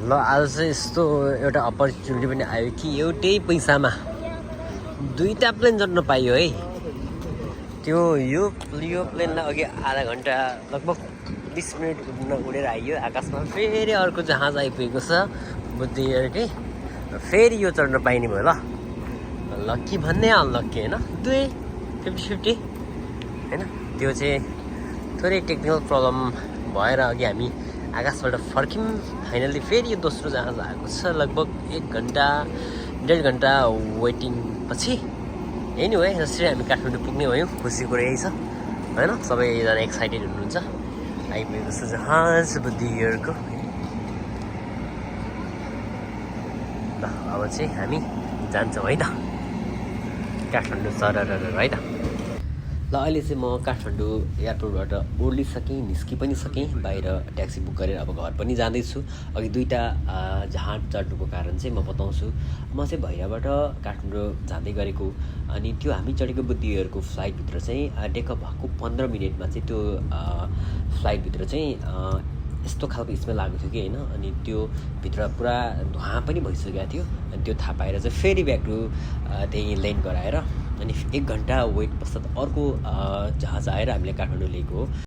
ल आज चाहिँ यस्तो एउटा अपर्च्युनिटी पनि आयो कि एउटै पैसामा दुईटा प्लेन चढ्न पाइयो है। त्यो यो प्लेनलाई अघि आधा घन्टा लगभग 20 मिनट उडेर आइयो आकाशमा। फेरि अर्को जहाज आइपुगेको छ बुद्धि एयरकै। फेरि यो चढ्न पाइने भयो। ल लक्की भन्ने अनलक्की होइन, दुवै 50-50 होइन। त्यो चाहिँ थोरै टेक्निकल प्रब्लम भएर अघि हामी आकाशबाट फर्क्यौँ। फाइनल्ली फेरि यो दोस्रो जहाज आएको छ लगभग 1-1.5 घन्टा वेटिङ पछि। एनिवे जसरी हामी काठमाडौँ पुग्ने भयौँ, खुसीको कुरा यही छ होइन। सबैजना एक्साइटेड हुनुहुन्छ। आइपुगेको छ जहाज बुद्धि एयरको। ल अब चाहिँ हामी जान्छौँ है त काठमाडौँ सरर है त। ल अहिले चाहिँ म काठमाडौँ एयरपोर्टबाट ओर्लिसकेँ, निस्कि पनि सकेँ। बाहिर ट्याक्सी बुक गरेर अब घर पनि जाँदैछु। अघि दुईवटा जहाज चढ्नुको कारण चाहिँ म बताउँछु। म चाहिँ भैराबाट काठमाडौँ जाँदै गरेको, अनि त्यो हामी चढेको बुद्धि एयरको फ्लाइटभित्र चाहिँ टेकअप भएको 15 मिनटमा चाहिँ त्यो फ्लाइटभित्र चाहिँ यस्तो खालको स्मेल आएको थियो कि होइन। अनि त्यो भित्र पुरा धुवा पनि भइसकेको थियो। अनि त्यो थाहा पाएर चाहिँ फेरि ब्याक टु त्यहीँ ल्यान्ड गराएर अनि 1 घन्टा वेट पश्चात अर्को जहाज आएर हामीले काठमाडौँ ल्याएको हो।